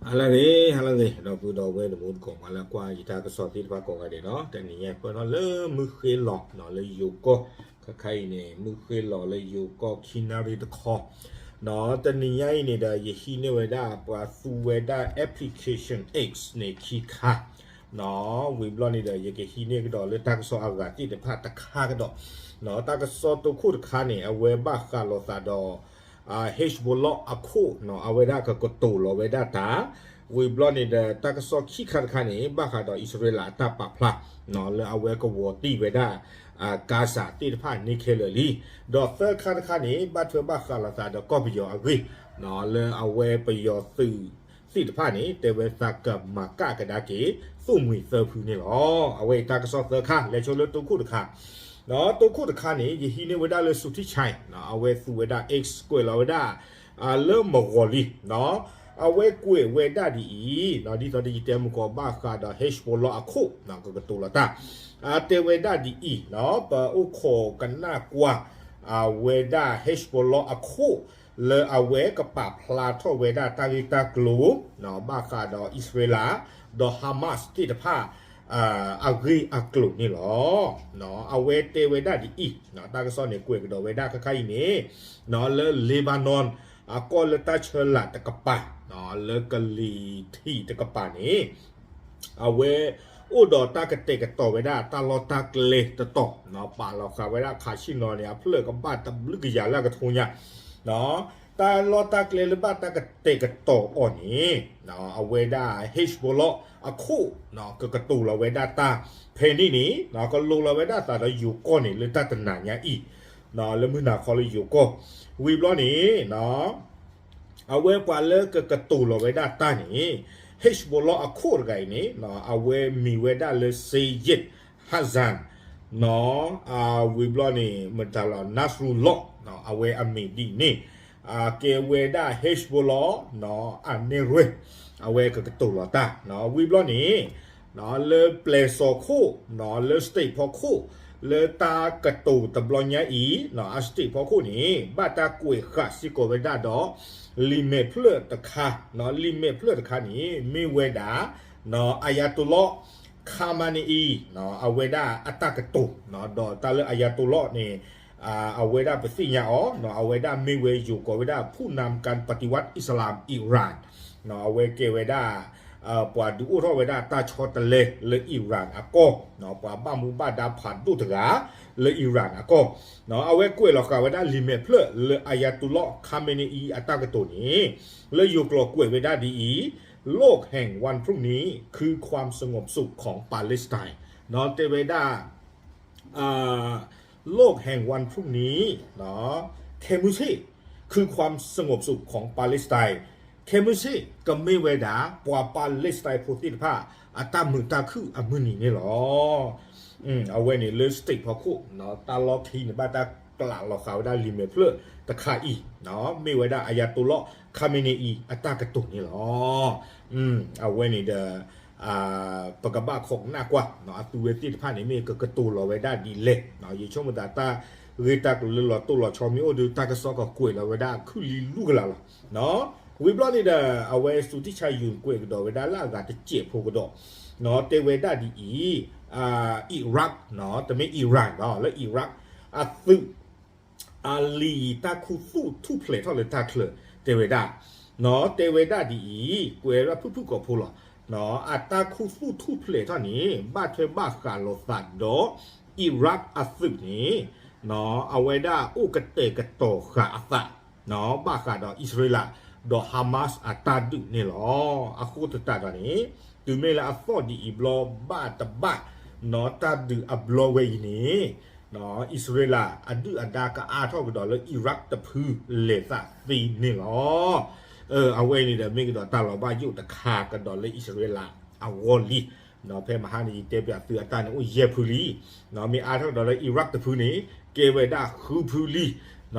ဟါလၢအဂ့ၤ ဟါလၢအဂ့ၤ ဒီပုၢ်ဒီဝဲၢ်တံၤသကိး ပှၤလၢကွၢ်ယတၢ်ကစီၣ်သ့ၣ်တဖၣ်ကိးဂၤဒဲးနီၤ, တနံၤညါပၢၢ်ထီၣ်လၢမုၢ်ဃ့လီၤနီၤ လၢယိၤကီၢ်, ခဲခါအံၤန့ၣ် မုၢ်ဃ့လီၤလၢယိၤကီၢ်ခံနၣ်ရံၣ်တခီနီၤ, တနံၤညါအံၤန့ၣ်ဒီး ယဟံးန့ၢ်ဝဲဒၣ်ပှၤသူဝဲဒၣ် application X န့ၣ်ခံခါနီၤ, ဝံၤဘျီန့ၣ်ဒီး ယကဟံးန့ၢ်ကဒီးလၢတၢ်ကစီၣ်အဂၤသ့ၣ်တဖၣ်တခါကဒီးနီၤ, တၢ်ကစီၣ်တိခိၣ်တခါန့ၣ် အဝဲဘၣ်ဃးလိာ်သးဒီး Hezbollah အခိၣ်နီၤ အဝဲဒၣ်ကကတိၤလီၤဝဲဒၣ်တၢ်, ဝံၤဘျီန့ၣ်ဒီး တၢ်ကစီၣ်ခံခါတခါန့ၣ် ဘၣ်ဃးဒီးအံၣ်စရ့လးအတၢ်ပာ်ဖျါနီၤ လၢအဝဲကဝီၤတံၢ်ဝဲဒၣ် Gaza သ့ၣ်တဖၣ်န့ၣ်ခဲလၢာ်လံ, ဒီးသၢခါတခါန့ၣ် ဘၣ်ထွဲဘၣ်ဃးလိာ်သးဒီးကီၢ်ပယီၤအဂ့ၢ်နီၤ လၢအဝဲပယီၤသုးသ့ၣ်တဖၣ်န့ၣ် တဲဝဲသးကမၤကၣ်ကဒါက့ၤ သိၣ်မှံၤသၢဖုန့ၣ်လီၤ. အဝဲအံၤတၢ်ကစီၣ်သၢခါ လဲၤဆိလၢတိခိၣ်တခါ ဒီးတိခိၣ်တခါန့ၣ် ယဟံးန့ၢ်ဝဲဒၣ်လၢ Suthichai နီၤ အဝဲသူဝဲဒၣ် X ကွဲးလီၤဝဲဒၣ် အလၢမဂီၤလံနီၤ, အဝဲကွဲးဝဲဒၣ်ဒ်အံၤနီၤ, ဒ်သိးဒီးယတဲမုၢ်ကီးဘၣ်ဃးဒီး Hezbollah အခိၣ်နီၤ ကကတိၤလီၤတၢ်, အတဲဝဲဒၣ်ဒ်အံၤနီၤ, ပအိၣ်ခိးကနၣ်ကွၢ် အဝဲဒၣ် Hezbollah အခိၣ် လၢအဝဲကပာ်ဖျါထီၣ်ဝဲဒၣ်တၢ်ဂ့ၢ်တၢ်ကျိၤနီၤ ဘၣ်ဃးဒီးအံၣ်စရ့လး ဒီး Hamas သ့ၣ်တဖၣ် အဂ့ၢ်အကျိၤန့ၣ်လီၤ. အဝဲတဲဝဲဒၣ်ဒ်အံၤ, တၢ်ကစီၣ်န့ၣ်ကွဲးကဒီးဝဲဒၣ်ခဲခါအံၤန့ၣ် လၢ Lebanon အကီၢ်လၢတၢ်ဆၢလာ်တကပၤ လၢကလံၤထံးတကပၤန့ၣ် အဝဲအိၣ်ဒီးတၢ်ကတဲာ်ကတီၤဝဲဒၣ်တၢ်လီၢ်တၢ်ကျဲတတီၤ, ပာ်လီၤဃာ်ဝဲဒၣ်ခးဆ့ၣ်နီၤန့ၣ် အဖျၢၣ်ကဘၣ်တဘျုးကယၤလၢအကထိညါ, တၢ်လီၢ်တၢ်ကျဲလၢဘၣ်တၢ်ကတဲာ်ကတီၤအီၤန့ၣ် အဝဲဒၣ် Hezbollah အခိၣ် ကကတိၤလီၤဝဲဒၣ်တၢ် ဖဲန့ၣ်န့ၣ် ကလိၤလီၤဝဲဒၣ်သးဒီးယိၤကီၢ်န့ၣ် လၢတၢ်တနၤညါအံၤ လၢမုၢ်နၤခီလၢယိၤကီၢ်, ဝံၤဘျီန့ၣ် အဝဲပှၤလၢကကတိၤလီၤဝဲဒၣ်တၢ်န့ၣ် Hezbollah အခိၣ်တဂၤအံၤန့ၣ် အဝဲမံၤဝဲဒၣ်လၢ Sayed Hassan နီၤ, ဝံၤဘျီန့ၣ် မတၤလီၤ Nasrullah အဝဲအမံၤဒ်န့ၣ်, ကဲဝဲဒၣ် Hezbollah နီၤ အနဲၣ်ရွဲၣ် အဝဲကကတိၤလီၤတၢ် ဝံၤဘျီန့ၣ် လၢပျဲၤစီၤခိၣ် လၢ state ဖီခိၣ် လၢတၢ်ကတိၤတဘျီညါအံၤ အ state ဖီခိၣ်န့ၣ် ဘၣ်တၢ်ကွဲးဃာ်စ့ၢ်ကီးဝဲဒၣ်ဒီး လံာ်မဲာ်ဖျၢၣ်တခါ, လံာ်မဲာ်ဖျၢၣ်တခါန့ၣ် မ့ၢ်ဝဲဒၣ် Ayatollah Khamenei အဝဲဒၣ်အတၢ်ကတိၤ, ဒီးတၢ်လၢ Ayatollah န့ၣ် အဝဲဒၣ်ပသ့ၣ်ညါအီၤ အဝဲဒၣ်မ့ၢ်ဝဲယိၤကိးဝဲဒၣ် ผู้นำการปฏิวัติอิสลามอิหร่าน အဝဲကဲဝဲဒၣ် ပှၤဒုးအိၣ်ထီၣ်ဝဲဒၣ်တၢ်ဆီတလဲလၢ Iran အကီၢ်, ပှၤဘၣ်မူဘၣ်ဒါဖးဒိၣ်တဂၤလၢ Iran အကီၢ်, အဝဲကွဲးလီၤဃာ်ဝဲဒၣ်လံာ်မဲာ်ဖျၢၣ်လၢ Ayatollah Khamenei အတၢ်ကတိၤန့ၣ် လၢယိၤကျိာ်ကွဲးဝဲဒၣ်ဒ်အံၤ, โลกแห่งวันพรุ่งนี้คือความสงบสุขของปาเลสไตน์ တဲဝဲဒၣ် โลกแห่งวันพรุ่งนี้ ခဲမုၢ်ဆ့ၣ် คือความสงบสุขของปาเลสไตน์ ခဲမုၢ်ဆ့ၣ် ကမ့ၢ်ဝဲဒၣ် ပှၤပၤလဲစတၢၢ်ဖိသ့ၣ်တဖၣ် အတၢ်မုာ်တၢ်ခုၣ်အမုၢ်နံၤန့ၣ်လီၤ. အဝဲန့ၣ်လၢ state ဖီခိၣ် တၢ်လီၢ်ခံန့ၣ် ဘၣ်တၢ်ကျးလီၤဃာ်ဝဲဒၣ်လံာ်မဲာ်ဖျၢၣ်တခါအံၤ မ့ၢ်ဝဲဒၣ် Ayatollah Khamenei အတၢ်ကတိၤန့ၣ်လီၤ. အဝဲန့ၣ်ဒီး ပကဘၣ်ခိးကနၣ်ကွၢ် အသုဝဲသ့ၣ်တဖၣ်န့ၣ် မ့ၢ်ကကတိၤလီၤဝဲဒၣ်ဒ်လဲၣ်, ယဆိကမိၣ်သးတၢ်ဂ့ၢ်တၢ်ကျိၤလၢလီၤတိၢ်လီၤဆီ မ့ၢ်အိၣ်ဒီးတၢ်ကစီၣ်ကကွဲးလီၤဝဲဒၣ်အခုၣ်လံလူၢ်ကလာ်လီၤ. ဝံၤဘျီန့ၣ်ဒီး အဝဲ Suthichai Yun ကွဲးကဒီးဝဲဒၣ်လၢအဂၤတစဲးဖိကဒီး တဲဝဲဒၣ်ဒ်အံၤ, Iraq တမ့ၢ် Iran ဘၣ် လၢ Iraq အသုး အလံာ်တၢ်ခူသူၣ်ထူၣ်ဖျဲးထီၣ်လၢတၢ်ချၢ တဲဝဲဒၣ်, တဲဝဲဒၣ်ဒ်အံၤ, ကွဲးဝဲဒၣ်ဖုၣ်ဖုၣ်ကိာ်ဖိလီၤ. အတၢ်ခူသူၣ်ထူၣ်ဖျဲးထီၣ်န့ၣ် ဘၣ်ထွဲဘၣ်ဃးလိာ်သးဒီး Iraq အသုးန့ၣ် အဝဲဒၣ်အိၣ်ကတဲာ်ကတီၤဃာ်အသး ဘၣ်ဃးဒီးအံၣ်စရ့လး ဒီး Hamas အတၢ်ဒုးန့ၣ်လီၤ. အဃိသတးဒီးန့ၣ် တုၤမ့ၢ်လၢအသီၣ်ဒ်အံၤဘျီဘၣ်တဘၣ် တၢ်ဒုးအဘျီဝဲအံၤန့ၣ် အံၣ်စရ့လးအဒုၣ်အဒါကအါထီၣ်ကဒီးလၢ Iraq တဖုလဲၤသးသ့န့ၣ်လီၤ. အဝဲန့ၣ်ဒီး မ့ၢ်ကဒီးတၢ်လီၤဘၣ်ယိၣ်တခါကဒီးလၢအံၣ်စရ့လးအဂီၢ်လံ. ဖဲမဟါန့ၣ် ယတဲပၠးသုအတၢ်န့ၣ်အိၣ်ယဲၢ်ဖုလံ. မ့ၢ်အါထီၣ်ကဒီးလၢ Iraq တဖုန့ၣ် ကဲဝဲဒၣ်ဃုဖုလံ.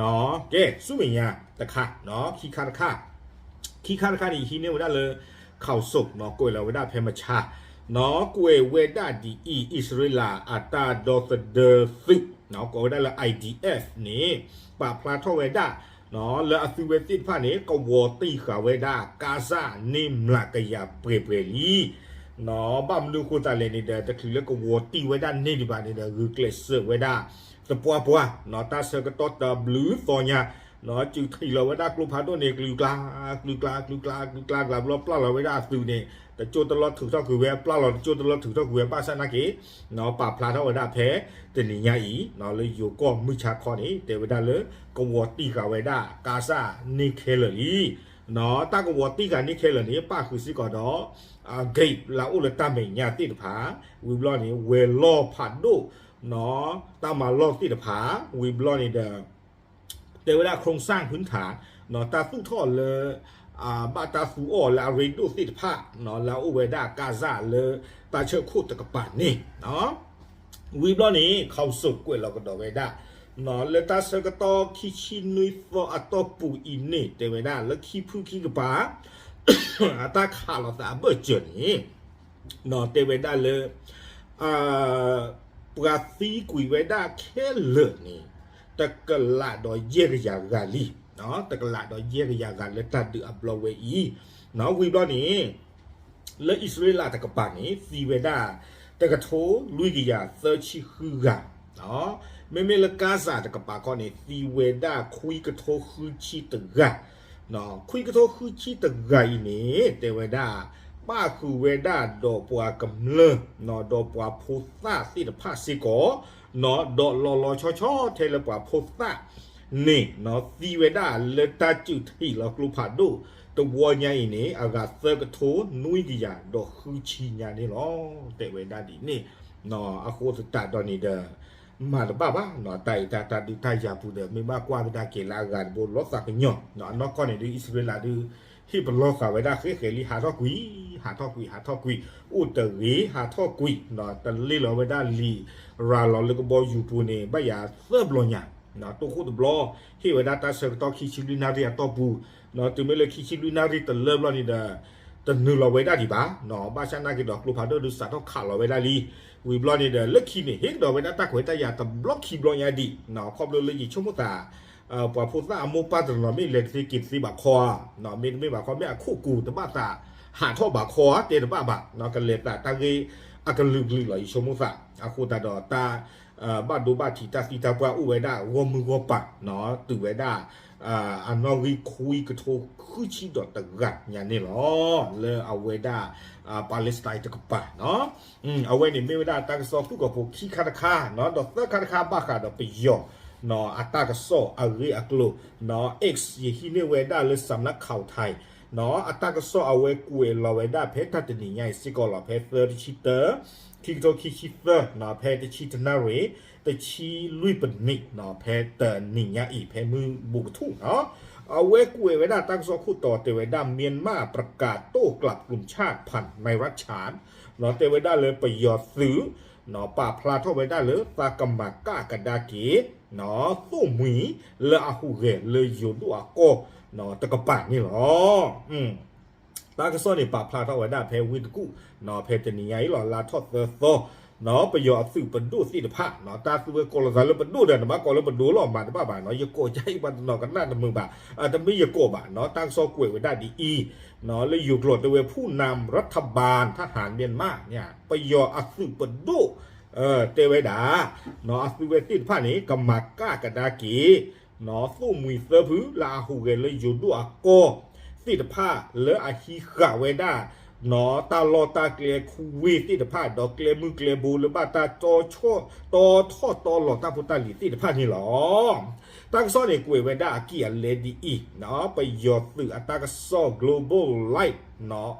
ကဲ ဆူမဲာ်ညါတခါ ခံခါတခါ ခံခါတခါန့ၣ် ယဟံးန့ၢ်ဝဲဒၣ်လၢ ခီၣ်စိး ကွဲးလီၤဝဲဒၣ်ဖဲမဆါ ကွဲးဝဲဒၣ်ဒ်အံၤ အံၣ်စရ့လးအတၢ်ဒီသဒၢသုး ကိးဝဲဒၣ်လၢ IDF န့ၣ် ပာ်ဖျါထီၣ်ဝဲဒၣ် လၢအသုဝဲသ့ၣ်တဖၣ်န့ၣ် ကဝီၤတံၢ်ဃာ်ဝဲဒၣ် ကါစၢ်န့ၢ်မျးကယၤပှဲၤပှဲၤလံ. ဘၣ်မနုၤအဃိသတးလဲၣ်န့ၣ်ဒီး တချုးလၢကဝီၤတံၢ်ဝဲဒၣ်န့ၢ်ဒံးဘၣ်န့ၣ်ဒီး ဂုာ်ကျဲးစၢးဝဲဒၣ် သပှၢ်ပှၢ် တၢ်ဆၢကတီၢ်တဘျုးသီညါ စုးထံးလီၤဝဲဒၣ်ကျိဖးဒိၣ်န့ၣ် ကျုၤကျါ ကျုၤကျါ ကျုၤကျါ ကျုၤကျါ ကျုၤကျါဘျီပျၢ်လီၤဝဲဒၣ်အသုးန့ၣ် တကၠိတလီၢ်ထုးထီၣ်ကွံာ်ဝဲ ပျၢ်လီၤတကၠိတလီၢ်ထုးထီၣ်ကွံာ်ဝဲ ဘၣ်ဆၣ်နာ်က့ ပာ်ဖျါထီၣ်ဝဲဒၣ်ဖဲတနံၤညါအံၤ လၢယိၤကီၢ်မုၢ်ဆါခီန့ၣ် တဲဝဲဒၣ်လၢ ကဝီၤတံၢ်ဃာ်ဝဲဒၣ် ကါစၢ်န့ၢ်ခဲလၢာ်လံ. တၢ်ကဝီၤတံၢ်ဃာ်န့ၢ်ခဲလၢာ်န့ၣ် ပၣ်ဃုာ်စ့ၢ်ကီးဒီး gate လၢအအိၣ်လၢတၢ်မဲာ်ညါသ့ၣ်တဖၣ် ဝံၤဘျီန့ၣ် ဝဲၤလီၢ်ဖးဒိၣ် တၢ်မၤလီၢ်သ့ၣ်တဖၣ် ဝံၤဘျီန့ၣ်ဒီး တဲဝဲဒၣ် โครงสร้างพื้นฐาน တၢ်သူၣ်ထီၣ်လၢ ဘၣ်တၢ်သူအီၤလၢအရ့ဒိၣ်သ့ၣ်တဖၣ် လၢအအိၣ်ဝဲဒၣ်ကါစၢ်လၢတၢ်ဆၢခိၣ်တကပၤန့ၣ် ဝံၤဘျီန့ၣ် council ကွဲးလီၤကဒီးဝဲဒၣ် လၢတၢ်ဆၢကတီၢ်ခံဆံနွံသီအတီၢ်ပူၤအံၤန့ၣ် တဲဝဲဒၣ်လၢခံဖုခံကပၤ အတၢ်ခးလိာ်သးအဘၢၣ်စၢၤန့ၣ် တဲဝဲဒၣ်လၢ ပှၤသံကွံာ်ဝဲဒၣ်ခဲလၢာ်န့ၣ် တကလးဒီးယဲၢ်ကယၤဂၤလံ, တကလးဒီးယဲၢ်ကယၤဂၤလၢတၢ်ဒုးအဘျီဝဲအံၤ, ဝံၤဘျီန့ၣ် လၢအံၣ်စရ့လးတကပၤန့ၣ် သံဝဲဒၣ် တကထိလွံၢ်ကယၤသၢဆံဃုဂၤ, မ့မ့ၢ်လၢကါစၢ်တကပၤခီန့ၣ် သံဝဲဒၣ်ခွံကထိဃုဆံတဂၤ, ခွံကထိဃုဆံတဂၤအံၤန့ၣ် တဲဝဲဒၣ် ပၣ်ဃုာ်ဝဲဒၣ်ဒီးပှၤကမျၢၢ် ဒီးပှၤဖိသၣ်သ့ၣ်တဖၣ်စ့ၢ်ကီး, ဒီးလီၤလီၤဆီဆီထဲလၢပှၤဖိသၣ်န့ၣ် သံဝဲဒၣ်လၢတၢ်စုးထံးလီၤကျိဖးဒိၣ်တဝီညါအံၤန့ၣ် အဂၤသၢကထိနွံကယၤဒီးဃုဆံညါန့ၣ်လီၤ. တဲဝဲဒၣ်ဒ်န့ၣ်, အဃိသတးဒီးန့ၣ်ဒီး မၤတဘၣ်ဘၣ်, တၢ်အံၤတၢ်တၢ်ဒုးတၢ်ယၤပူၤဒီး မ့ၢ်ဘၣ်ကွၢ်ဝဲဒၣ်က့ၤလၢအဂၤတဘိလီၤသးကညီၤ, အနီၢ်ကီၢ်န့ၣ်ဒုး အံၣ်စရ့လးဒုး ဟ့ၣ်ပလီၢ်ဃာ်ဝဲဒၣ်ဃဲဃဲလံ ဟးထီၣ်ကွံာ်, ဟးထီၣ်ကွံာ် ဟးထီၣ်ကွံာ်, အိၣ်တဂ့ၤ ဟးထီၣ်ကွံာ်, တလ့ၢ်လီၤဝဲဒၣ်လံာ်ရၤလီၤလၢကဘီယူၤပူၤန့ၣ် ဘၣ်ယၤသၢဘျီညါ, တိခိၣ်တဘျီ ဟ့ၣ်ဝဲဒၣ်တၢ်ဆၢကတီၢ်ခံဆံလွံၢ်နၣ်ရံၣ်အတီၢ်ပူၤ, တုၤမ့ၢ်လၢခံဆံလွံၢ်နၣ်ရံၣ်တလၢဘျီန့ၣ်ဒီး တနုာ်လီၤဝဲဒၣ်ဒံးဘၣ်, ဘၣ်ဆၣ်နာ်က့ဒီးကျိဖးဒိၣ်ဒုးစးထီၣ်ခးလီၤဝဲဒၣ်လံ, ဝံၤဘျီန့ၣ်ဒီး လၢခံန့ၣ် ဟ့ၣ်ကဒီးဝဲဒၣ်တၢ်ခွဲးတၢ်ယာ်တဘျီခံဘျီညါဒံး, ခီဖျိလၢယဆိကမိၣ်သး ပှၤဖိသၣ်အမိၢ်ပၢ်တနီၤမ့ၢ်လဲၤတသ့က့ၤတသ့ဘၣ်ခီဧါ, မ့တမ့ၢ်ဘၣ်ခီ မ့ၢ်အခိၣ်ကူၤတဘၣ်သးဟးထီၣ်ဘၣ်ခီဧါ တဲတဘၣ်ဘၣ်, ကလဲၤသးတၢ်ဂ့ၢ်အကလုာ်ကလုာ်လီၤ ယဆိကမိၣ်သး, အဃိသတးဒီးတၢ် ဘၣ်ဒိဘၣ်ထံးတၢ်သံတၢ်ပှၢ်အိၣ်ဝဲဒၣ်ဂီၢ်မုၢ်ဂီၢ်ပၤ, တုၤဝဲဒၣ် အနီၣ်ဂံၢ်ခွံကထိဃုဆံဒီးတဂၤညါန့ၣ်လီၤ, လၢအဝဲဒၣ် Palestine တကပၤ အဝဲန့ၣ်မ့ၢ်ဝဲဒၣ်တၢ်ကစီၣ်ဖုၣ်ကိာ်ဖိခံခါတခါ, ဒီးသၢခါတခါဘၣ်ဃးဒီးပယီၤ အတၢ်ကစီၣ်အဂ့ၢ်အကျိၤ, X ယဟံးန့ၢ်ဝဲဒၣ်လၢ สำนักข่าวไทย အတၢ်ကစီၣ်အဝဲကွဲးလီၤဝဲဒၣ်ဖဲတၢ်တနံၤညါအံၤစ့ၢ်ကီးလီၤ, ဖဲသၢတဆံတၢ ခံကထိခံဆံသၢ, ဖဲတဆံတနၣ်ရံၣ် တဆံလွံၢ်ပနံး, ဖဲတနံၤညါအံၤ ဖဲမုၢ်ဘူးကထူၣ်န့ၣ်, အဝဲကွဲးဝဲဒၣ်တၢ်ကစီၣ်ခိၣ်တီတဲဝဲဒၣ် မြန်မာ့တပ်မတော်သို့ ကျားဖြန့် နၢ်ရၢၣ်ချၢၣ်, တဲဝဲဒၣ်လၢပယီၤသုး ပာ်ဖျါထီၣ်ဝဲဒၣ်လၢသးကမၤကၣ်ကဒါက့ၤ သိၣ်မှံၤလၢအဟူးဂဲၤလၢယိၤဒိၣ်အကီၢ်တကပၤန့ၣ်လီၤ. တၢ်ကစီၣ်န့ၣ် ပာ်ဖျါထီၣ်ဝဲဒၣ်ဖဲဝ့ၢ်တကူၣ် ဖဲတနံၤညါအံၤလီၤ, လါထီၣ်သၢသီ, ပယီၤအသုးပဒိၣ်သ့ၣ်တဖၣ်, တၢ်သုဝဲကိးလိာ်သးလၢပဒိၣ်ဒီး နဘၣ်ကိးလၢပဒိၣ်လီၤ မၤတဘၣ်ဘၣ်, ယကိးကါအံၤပှၤတနီၤကနၣ်တမုာ်ဘၣ်, တမ့ၢ်ယကိးဘၣ်, တၢ်ကစီၣ်ကွဲးဝဲဒၣ်ဒ်အံၤ, လၢယိၤကျိာ်တဲဝဲ ผู้นำรัฐบาลทหารเมียนมา ပယီၤအသုးပဒိၣ် တဲဝဲဒၣ် အသုဝဲသ့ၣ်တဖၣ်န့ၣ် ကမၤကၣ်ကဒါက့ၤ သိၣ်မှံၤသၢဖုလၢအဟူးဂဲၤလၢယိၤဒိၣ်အကီၢ်သ့ၣ်တဖၣ် လၢအဟံးဃာ်ဝဲဒၣ် တၢ်လီၢ်တၢ်ကျဲခူဝ့ၢ်သ့ၣ်တဖၣ် ဒီးကျဲမုၢ်ကျဲဘိလၢဘၣ်တၢ်တီထီၣ်တီထီၣ်တီလီၤတၢ်ဖိတၢ်လံၤသ့ၣ်တဖၣ်န့ၣ်လီၤ. တၢ်ကစီၣ်န့ၣ် ကွဲးဝဲဒၣ်အကံၢ်အလဲဒ်အံၤ, ပယီၤသုးအတၢ်ကစီၣ် Global Light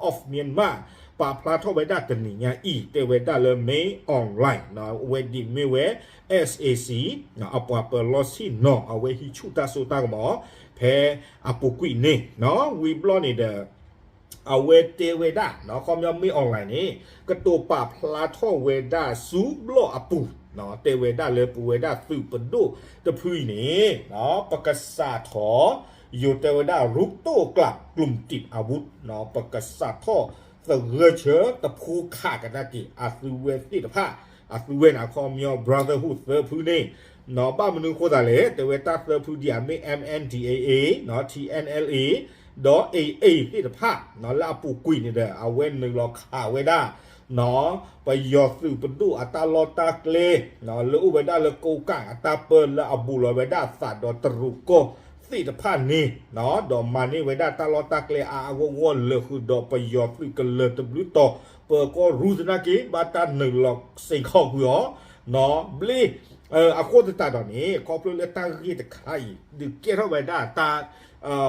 of Myanmar ပာ်ဖျါထီၣ်ဝဲဒၣ်တနံၤညါအံၤ တဲဝဲဒၣ်လၢ Mail Online အဝဲဒ်မ့ၢ်ဝဲ SAC အပှၤပၢၤလီၢ်ဆ့ၣ်နီၤ အဝဲဟံးဆူၣ်တၢ်စိတၢ်ကမီၤ ဖဲအပူၤကွံာ်န့ၣ် ဝံၤဘျီန့ၣ်ဒီး အဝဲတဲဝဲဒၣ် ခီပညီ Mail Online န့ၣ် ကတိၤပာ်ဖျါထီၣ်ဝဲဒၣ်ဆူဘျီၣ်အပူၤ တဲဝဲဒၣ်လၢပဝဲဒၣ်သုးပဒိၣ်တဖုအံၤန့ၣ် ပကစးထီၣ် ယိၤတဲဝဲဒၣ် ရုပ်သိုပ် กลับ กลุ่มติดอาวุธ ပကစးထီၣ်သဂၢၢ်ဆၢတဖိခးကဒါက့ၤ အသုဝဲသ့ၣ်တဖၣ် အသုဝဲန့ၣ် အခီပညီ Brotherhood သၢဖုန့ၣ် ဘၣ်မနုၤအဃိသတးလဲၣ် တဲဝဲတၢ်သၢဖုဒ်အမ့ၢ် M N D A A, T N L A ဒီး A A သ့ၣ်တဖၣ် လၢအပူၤကွံာ်န့ၣ်ဒီး အဝဲနုာ်လီၤခးဝဲဒၣ် ပယီၤသုးပဒိၣ်အတၢ်လီၢ်တၢ်ကျဲ လၢအိၣ်ဝဲဒၣ်လၢကိးကၣ်အတၢ်ပၢလၢအဘူးလီၤဝဲဒၣ်သးဒီးတရူးကီၢ်သ့ၣ်တဖၣ်န့ၣ် ဒီးမၤန့ၢ်ဝဲဒၣ်တၢ်လီၢ်တၢ်ကျဲအါအါဂီၢ်ဂီၢ်လၢာ်ဃုာ်ဒီးပယီၤသုးကလၢၤတဘျုးတီၤ ပၢၤကီၢ်ရူၢ်သနာ်က့ ဘၣ်တၢ်နုာ်လီၤစ့ၢ်ကီးကွံာ်အီၤ ဘျ့ အဃိသတးဒီးန့ၣ် ခီဖျိလၢတၢ်ဂ့ၢ်တခါအံၤ ဒုးကဲထီၣ်ဝဲဒၣ်တၢ်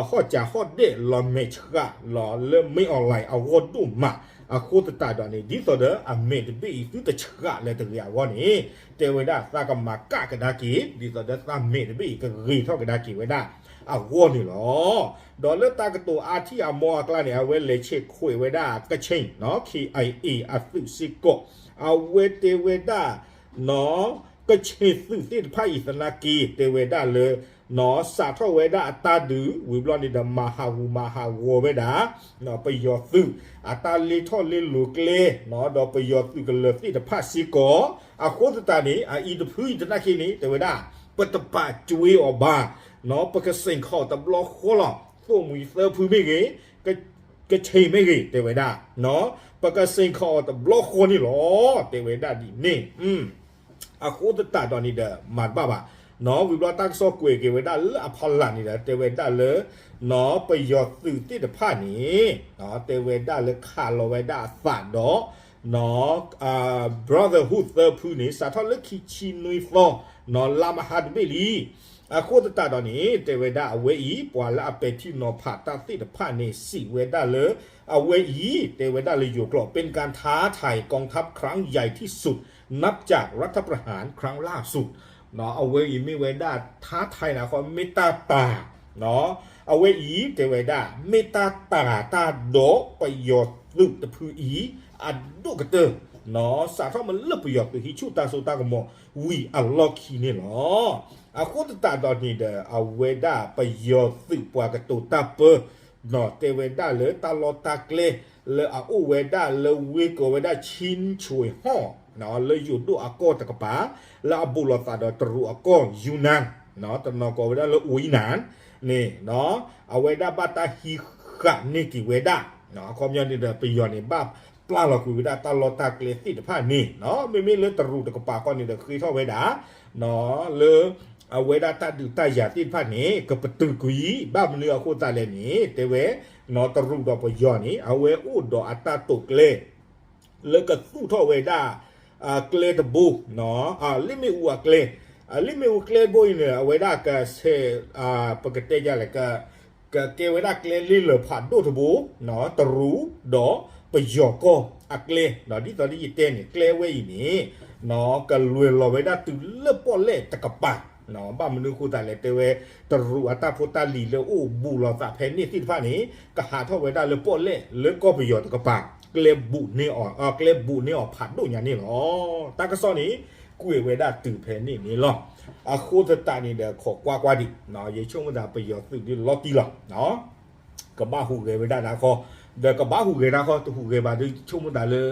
ဟီၣ်စၢဟီၣ်ဒဲးလီၤမဲာ်ဆှးလီၤလၢ မင်းအောင်လှိုင် အဂီၢ်ဒိၣ်မး အဃိသတးဒီးန့ၣ် ဒ်သိးဒီးအမဲာ်တဘ့ၣ်အံၤသုတဆှးလၢၤတဂ့ၤအဂီၢ်န့ၣ် တဲဝဲဒၣ်သးကမၤကၣ်ကဒါက့ၤ ဒ်သိးဒီးသးမဲာ်တဘ့ၣ်အံၤကဂ့ၤထီၣ်ကဒါက့ၤဝဲဒၣ်အဂီၢ်န့ၣ်လီၤ. ဒီးလၢတၢ်ကတိၤအါထံၣ်အမီအကျါန့ၣ် အဝဲလဲၤဆဲးခွဲးဝဲဒၣ် ကချ့ၣ် K I A အသုးစ့ၢ်ကီး အဝဲတဲဝဲဒၣ် ကချ့ၣ်သုးသ့ၣ်တဖၣ်အံၤသနာ်က့ တဲဝဲဒၣ်လၢ စးထီၣ်ဝဲဒၣ်အတၢ်ဒုး ဝံၤဘျီန့ၣ်ဒီး မၤဟးဂူာ်မၤဟးဂီၤဝဲဒၣ် ပယီၤသုး အတၢ်လဲၤထီၣ်လဲၤလီၤကျဲ ဒီးပယီၤသုးကလၢၤသ့ၣ်တဖၣ်စ့ၢ်ကီး အဃိသတးန့ၣ် အအံၤတဖုအံၤသနာ်က့န့ၣ် တဲဝဲဒၣ် ပတပာ်ကွံာ်အီၤဘၣ် ပကစ့ၢ်ကီးတဘျီဃီလီၤ သိၣ်မှံၤသၢဖုမ့ၢ်ဂ့ၤ ကချ့ၣ်မ့ၢ်ဂ့ၤ တဲဝဲဒၣ် ပကစ့ၢ်ကီးအီၤတဘျီဃီန့ၣ်လီၤ တဲဝဲဒၣ်ဒ်န့ၣ် အဃိသတးဒီးန့ၣ်ဒီး မၤတဘၣ်ဘၣ် ဝံၤဘျီတၢ်ကစီၣ်ကွဲးက့ၤဝဲဒၣ်လၢအဖီလာ်န့ၣ်ဒီး တဲဝဲဒၣ်လၢ ပယီၤသုးသ့ၣ်တဖၣ်န့ၣ် တဲဝဲဒၣ်လၢခးလီၤဝဲဒၣ်အသးဒီး Brotherhood သၢဖုန့ၣ် စးထီၣ်လၢခံဆံနွံသီ လါမဟါတဘ့ၣ်လံ အဃိသတးဒီးန့ၣ် တဲဝဲဒၣ်အဝဲအံၤ ပှၤလၢအပဲာ်ထံနီၤဖးတၢ်သ့ၣ်တဖၣ်န့ၣ် စံးဝဲဒၣ်လၢ အဝဲအံၤ တဲဝဲဒၣ်လၢယိၤကျိာ် เป็นการท้าทายกองทัพครั้งใหญ่ที่สุดนับจากรัฐประหารครั้งล่าสุด အဝဲအံၤမ့ၢ်ဝဲဒၣ် ท้าทาย န့ၣ် အဃိမ့ၢ်တၢ်တာ် အဝဲအံၤ တဲဝဲဒၣ် မ့ၢ်တၢ်တာ်တၢ်ဒီးပယီၤသုးတဖုအံၤ အဒိၣ်ကတၢၢ် စးထီၣ်မ့ၢ်လၢပယီၤသုးဟံးဆူၣ်တၢ်စိတၢ်ကမီၤဝံၤအလီၢ်ခံန့ၣ်လီၤ. အဃိသတးဒီးန့ၣ်ဒီး အဝဲဒၣ်ပယီၤသုးပှၤကတိၤတၢ်ပၢ တဲဝဲဒၣ်လၢတၢ်လီၢ်တၢ်ကျဲ လၢအအိၣ်ဝဲဒၣ်လၢဝ့ၢ်ကိးဝဲဒၣ် Chinchorn ဟီၣ် လၢယိၤဒိၣ်အကီၢ်တကပၤ လၢအဘူးလီၤသးဒီးတရူးအကီၢ် ယူနန် တနီၤကိးဝဲဒၣ်လၢ ဝူနန် န့ၣ် အဝဲဒၣ်ဘၣ်တၢ်ဟံးဃာ်န့ၢ်က့ၤဝဲဒၣ် အခီပညီန့ၣ်ဒီး ပယီၤန့ၣ် ဘၣ်ပျၢ်လီၤကွံာ်ဝဲဒၣ်တၢ်လီၢ်တၢ်ကျဲသ့ၣ်တဖၣ်န့ၣ် မ့မ့ၢ်လၢတရူးတကပၤဃီန့ၣ်ဒီး ဃ့ထီၣ်ဝဲဒၣ် လၢ အဝဲဒၣ်တၢ်ဒုးတၢ်ယၤသ့ၣ်တဖၣ်န့ၣ် ကပတုာ်ကွံာ် ဘၣ်မနုၤအဃိသတးလဲၣ်န့ၣ် တဲဝဲ တရူးဒီးပယီၤန့ၣ် အဝဲအိၣ်ဒီးအတၢ်တိာ်ကျဲ လၢကသူၣ်ထီၣ်ဝဲဒၣ် ကျဲတဘိ လ့ၣ်မ့ၣ်အူအကျဲ လ့ၣ်မ့ၣ်အူကျဲတဘိအံၤန့ၣ် အဝဲဒၣ်ကဆဲး ပကတဲယလဲၣ် ကကဲဝဲဒၣ်ကျဲလ့လၢၢ်ဖးဒိၣ်တဘိ တရူးဒီးပယီၤကီၢ်အကျဲ ဒ်သိးဒ်ယတဲန့ၣ် ကျဲဝဲအံၤန့ၣ် ကလွဲၢ်လီၤဝဲဒၣ်တုၤလၢပီၣ်လဲၣ်တကပၤ ဘၣ်မနုၤအဃိသတးလဲၣ် တဲဝဲ တရူးအတၢ်ဖိတၢ်လံၤလၢအိၣ်ဘူးလီၤသးဖဲန့ၣ်သ့ၣ်တဖၣ်န့ၣ် ကဟးထီၣ်ဝဲဒၣ်လၢပီၣ်လဲၣ်လၢကီၢ်ပယီၤတကပၤ ကျဲဘူးန့ၢ်အီၤ ကျဲဘူးန့ၢ်အီၤဖးဒိၣ်ညါန့ၣ်လီၤ. တၢ်ကစီၣ်န့ၣ် ကွဲးဝဲဒၣ်တုၤဖဲန့ၣ်န့ၣ်လီၤ. အဃိသတးန့ၣ်ဒီး ခိးကွၢ်ကွၢ်ဒံး ယဆိကမိၣ်သးပယီၤသုးဒ်လီၤတံၢ်လီၤ ကဘၣ်ဟူးဂဲၤဝဲဒၣ်တၢ်ဃီ ဒီးကဘၣ်ဟူးဂဲၤတၢ်ဃီ တဟူးဂဲၤဘၣ်ဒီး ဆိကမိၣ်သးလၢ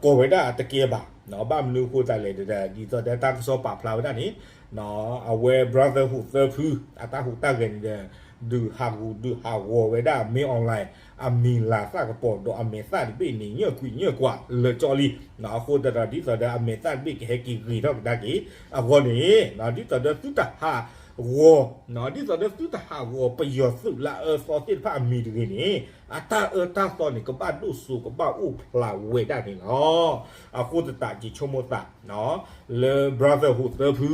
ကိးဝဲဒၣ်တကဲဘၣ် ဘၣ်မနုၤအဃိသတးလဲၣ်ဒီး ဒ်သိးဒီးတၢ်ကစီၣ်ပာ်ဖျါဝဲဒၣ်န့ၣ် အဝဲ Brotherhood သၢဖု အတၢ်ဟူးတၢ်ဂဲၤန့ၣ်ဒီး ဒုးဟးဂူာ်ဒုးဟးဂီၤဝဲဒၣ် မင်းအောင်လှိုင် အမံၤလၤသၣ်ကပီၤဒီးအမဲာ်သၣ်တဘ့ၣ်န့ၣ် ညၢၣ်ကွံာ်ညၢၣ်ကွၢ်လၢာ်ကၠီလံ အဃိသတးဒီး ဒ်သိးဒီးအမဲာ်သၣ်တဘ့ၣ်ကဟဲက့ၤဂ့ၤထီၣ်ကဒါက့ၤ အဂီၢ်န့ၣ် ဒ်သိးဒီးသုတဟးဂီၤ ဒ်သိးဒီးသုတဟးဂီၤပယီၤသုးလၢအအၢသီသ့ၣ်တဖၣ်အမံၤတဂ့ၤန့ၣ် အတၢ်အၢတၢ်သီန့ၣ် ကဘၣ်ဒိၣ်စိကဘၣ်အိၣ်ဖျါဝဲဒၣ်န့ၣ်လီၤ. အဃိသတးယဆိကမိၣ်သး လၢ Brotherhood သၢဖု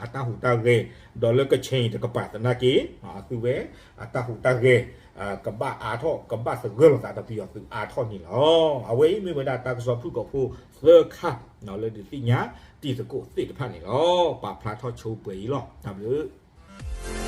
အတၢ်ဟူးတၢ်ဂဲၤ ဒီးလၢကချ့ၣ်တကပၤသနာ်က့ အသုဝဲအတၢ်ဟူးတၢ်ဂဲၤ ကဘၣ်အါထီၣ် ကဘၣ်သဂၢၢ်လိာ်သးဒီးပယီၤသုးအါထီၣ်န့ၣ်လီၤ. အဝဲအံၤမ့ၢ်ဝဲဒၣ်တၢ်ကစီၣ်ဖုၣ်ကိာ်ဖိသၢခါ လၢဒုးသ့ၣ်ညါတံၤသကိးသ့ၣ်တဖၣ်န့ၣ်လီၤ. ပာ်ဖျါထီၣ်ဆိပှဲၤအံၤလီၤ. တၢ်ဘျုး